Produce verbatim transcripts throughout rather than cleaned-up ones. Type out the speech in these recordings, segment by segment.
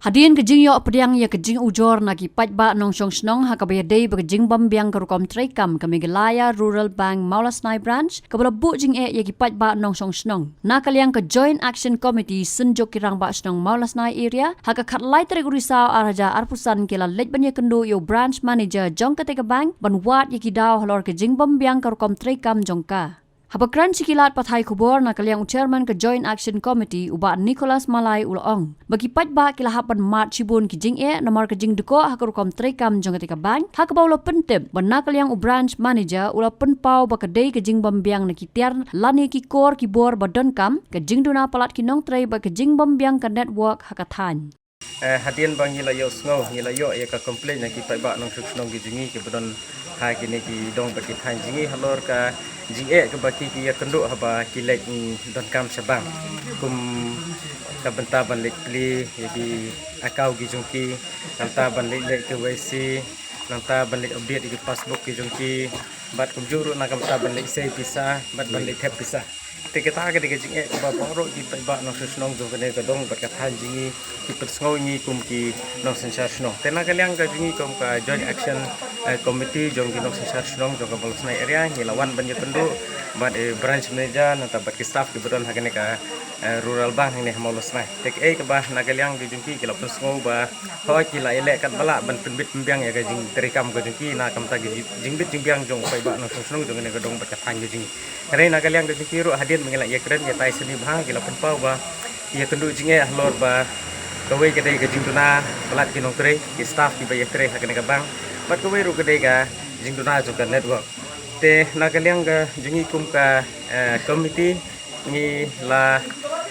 Hadien ka jingïoh pdiang ïa ka jingujor na ki paidbah nongshong shnong ha kaba ïadei bad ka jingbymbiang ka rukom treikam, ka Meghalaya Rural Bank Mawlasnai Branch kaba la buh jingeh ïa ki paidbah nongshong shnong, na ka liang ka Joint Action Committee synjuk ki rangbah shnong Mawlasnai Area, ha ka khatlai tarik u Risaw arhajar arphew san ki la leit ban ïakynduh ïa u Branch Manager jong katei ka bank ban wad ïa ki daw halor ka jingbymbiang ka rukom treikam jong ka. Haba kren sha ki lad pathai khubor na ka liang u Chairman ka Joint Action Committee, u Bah Nicholas Malai, u la ong ba ki paidbah ki la hap ban mad shibun ki jingeh namar ka jingdkoh ha ka rukom treikam jong katei ka bank, ha kaba u la pyntip ba na ka liang u Branch Manager u la pynpaw ba ka dei ka jingbymbiang na ki tiar lane ki kor ki bor ba donkam, ka jingduna palat ki nongtrei bad ka jingbymbiang ka network ha ka thaiñ. Eh, hadien ba ngi la ïohsngew, ngi la ïoh ïa ka complaint na ki paidbah nongshong shnong ki jong ngi kiba don ha kine ki dong bad ki thaiñ jong ngi halor ka jingeh kaba ki, ki ïakynduh haba ki leit, mm, donkam sha bank. Kum ka bynta ban leit plie ïa ki account ki jong ki, nangta ban leit leh K Y C, nangta ban leit update ïa ki passbook ki jong ki, bad kumjuh ruh na ka bynta ban leit sei pisa bad ban leit thep pisa. Te kata ka dei ka jingeh kaba baroh ki paidbah nongshong shnong jong kane ka dong bad ka thaiñ jong ngi ki pynsngew, ngi kum ki nongsynshar shnong. Te na ka liang ka jong ngi kum ka Joint Action, eh, Committee jong ki nongsynshar shnong jong ka Mawlasnai Area, ngi la wan ban ïakynduh bad, eh, Branch Manager nangta bad ki staff kiba don ha kane ka, eh, Rural Bank hangne ha Mawlasnai. Te kaei kaba na ka liang ka jong ki, ki la pynsngew ba hooid ki la ïaleh katba lah ban pynbit pynbiang ïa ka jingtreikam ka jong ki na ka bynta ka jing, jingbit jingbiang jong u paidbah nongshong shnong jong kane ka dong bad ka thaiñ ka jong ngi. Hynrei na ka liang ka jong ki ruh, hadien ba ngi la ïakren ïa tai sani bha, ki la pynpaw ba ki ïakynduh jingeh halor ba kawei ka dei ka jingduna palat ki nongtrei, ki staff kiba ïatrei ha kane ka bank, bad kawei ruh ka dei ka jingduna jong ka network. Te na ka liang ka jong ngi kum ka, eh, committee, ngi la,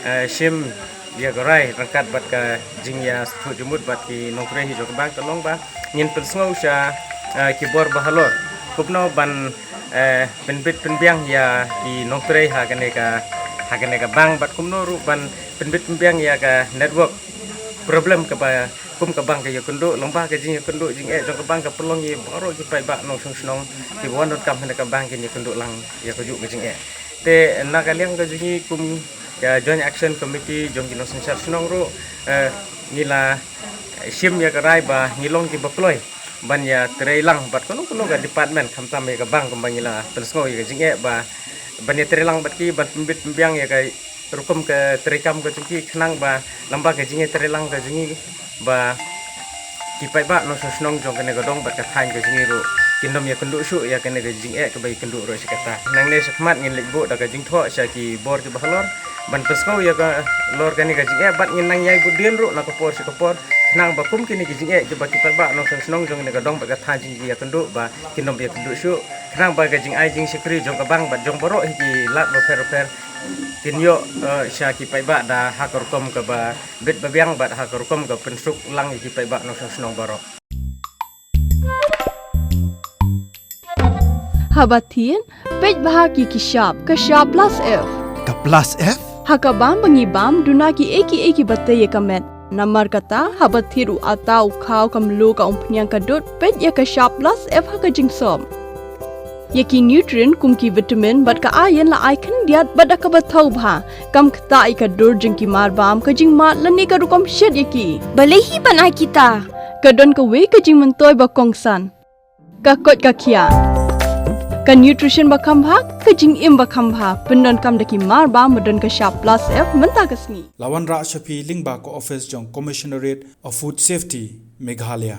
eh, shim ïa ka rai ryngkat bad ka jingïasngewthuh jingmut bad ki nongtrei hi jong ka bank, ka long ba ngin pynsngew sha, eh, ki bor ba halor kumno ban, eh, pynbit pynbiang ïa ki nongtrei ha kane ka, ha kane ka bank, bad kumno ruh ban pynbit pynbiang ïa ka network problem kaba kum ka bank ka ïakynduh. Lyngba ka jingïakynduh jingeh jong ka bank ka pynlong ïa baroh ki paidbah nongshong shnong kiba wan donkam ha kane ka bank kin ïakynduh lang ïa kajuh ka jingeh. Te na ka liang ka jong ngi kum ka Joint Action Committee jong ki nongsynshar shnong ruh, eh, ngi la, eh, shim ïa ka rai ba ngi long kiba kloi ban ïatrei lang bad kano kano ka department, khamtam ïa ka bank, kumba ngi la pynsngew ïa ka jingeh ba ban ïatrei lang bad ki ban pynbit pynbiang ïa ka rukom ka treikam ka jong ki, khnang ba lyngba ka jingïatrei lang ka jong ngi ba ki paidbah nongshong shnong jong kane ka dong bad ka thaiñ ka jong ngi ruh kin nym ïakynduh shuh ïa kane ka jingeh kaba ïakynduh ruh sha kata. Nangne shakhmat ngin leit buh da ka jingthoh sha ki bor kiba halor ban pynsngew ïa ka halor kane ka jingeh, bad ngin nang ïai bud dien ruh na ka por sha ka por, khnang ba kum kine ki jingeh kiba ki paidbah nongshong shnong jong kane ka dong bad ka thaiñ jong ngi ki ïakynduh ba kin nym ïakynduh shuh, khnang ba ka jingai jingshakri jong ka bank bad jong baroh hi ki lad bapher bapher kin ïoh, eh, sha ki paidbah da ha ka rukom kaba bit ba biang bad ha ka rukom ka pynsuk lang ïa ki paidbah nongshong shnong baroh. Haba thied, peit bha ki, ki shap, ka shap plus F. Ka plus F? Ha ka bam ba ngi bam, duna kiei kiei kiba tei ïa ka met. Namar kata, haba thied u atta, u khaw, ka mluh, ka umphniang, ka dud, peit ïa ka shap plus F ha ka jingsop. Ïa ki nutrient kum ki vitamin bad ka iron la ai khyndiat bad da kaba thaw bha. Kam ktah ïa ka dur jong ki mar bam, ka jingmad lane ka rukom shet ïa ki. Balei hi ban ai kita? Ka don kawei ka jingmyntoi ba kongsan. Ka koit ka khiah. Ka nutrition ba kham bha, ka jingim ba kham bha. Pyndonkam da ki mar bam ba don ka shap plus F mynta ka sngi. La wanrah sha phi lyngba ka office jong Commissionerate of Food Safety, Meghalaya.